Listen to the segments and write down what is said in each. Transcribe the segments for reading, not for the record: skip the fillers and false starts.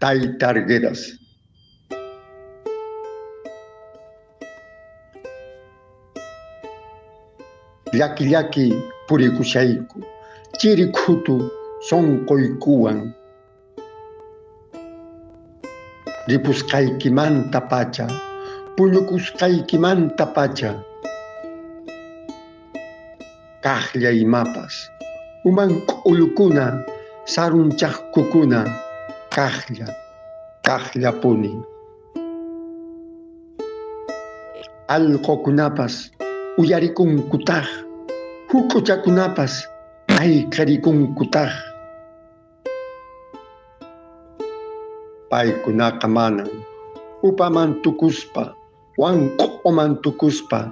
Tayta Arguedas. Llaki llaki purikushayku, chiri khutu sunquykuwan. Ripusqaykimanta pacha, puñukusqaykimanta pacha. Kaqlla imapas, uman k'ullukuna, sarunchaqkukuna, kaqlla, kaqllapuni. Allqukunapas uyarikunkutaq, huk'uchakunapas ayqirikunkutaq. Paykunaqa manan upaman tukuspa, wank'uman tukuspa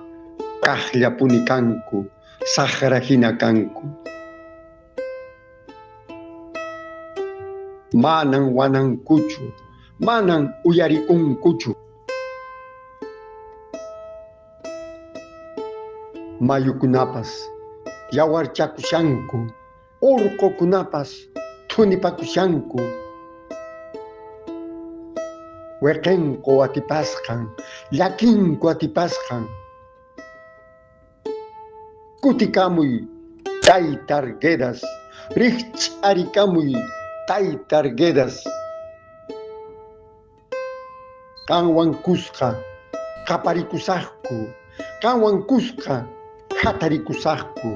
kaqllapuni kanku, saqra hina kanku. Manan wanankuchu, manan uyarikunkuchu. Mayukunapas yawarchakushanku, urqukunapas thunipakushanku. Weqenku atipasqan, llakinku atipasqan. Kutikamuy, tayta Arguedas, rikch'arikamuy, tayta Arguedas. Qanwan kuska qaparikusaqku, qanwan kuska hatarikusaqku.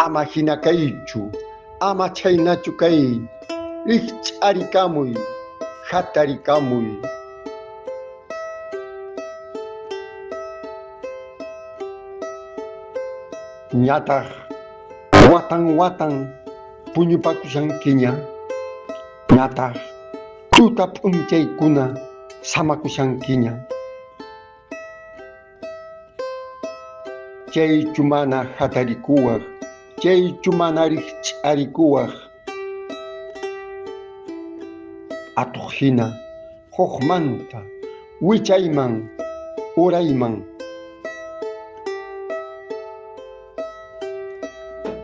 Ama hina kaychu, ama chhaynachu kay, rikch'arikamuy, hatarikamuy. Ñataq watan watan puñupakushankiña, ñataq tuta p'unchaykuna samakushankiña. Chaychu mana hatarikuwaq, chaychu mana rikch'arikuwaq. Atuq hina hukmanta wichayman urayman.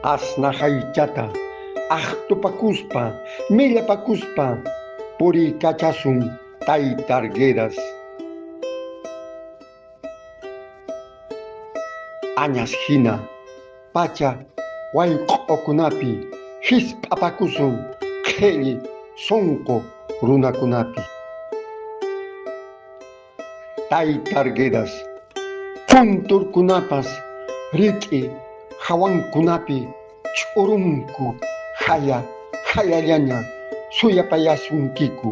Asnaq aychata aqtupakuspa, millapakuspa puriykachasun tayta Arguedas. Añas hina pacha wayq'ukunapi hisp'apakusun qhilli sunqu runakunapi. Tayta Arguedas, kunturkunapas rit'i hawankunapi ch'urunku haya hayallaña suyapayasunkiku.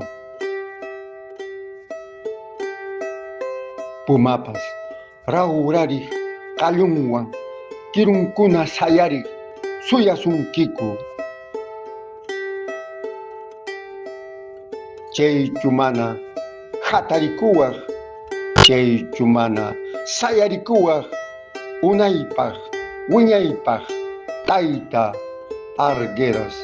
Pumapas rawrariq qallunwan kirunkuna sayariq suyasunkiku. Chaychu mana hatarikuwaq, chaychu mana sayarikuwaq unaypaq wiñaypaq tayta Arguedas.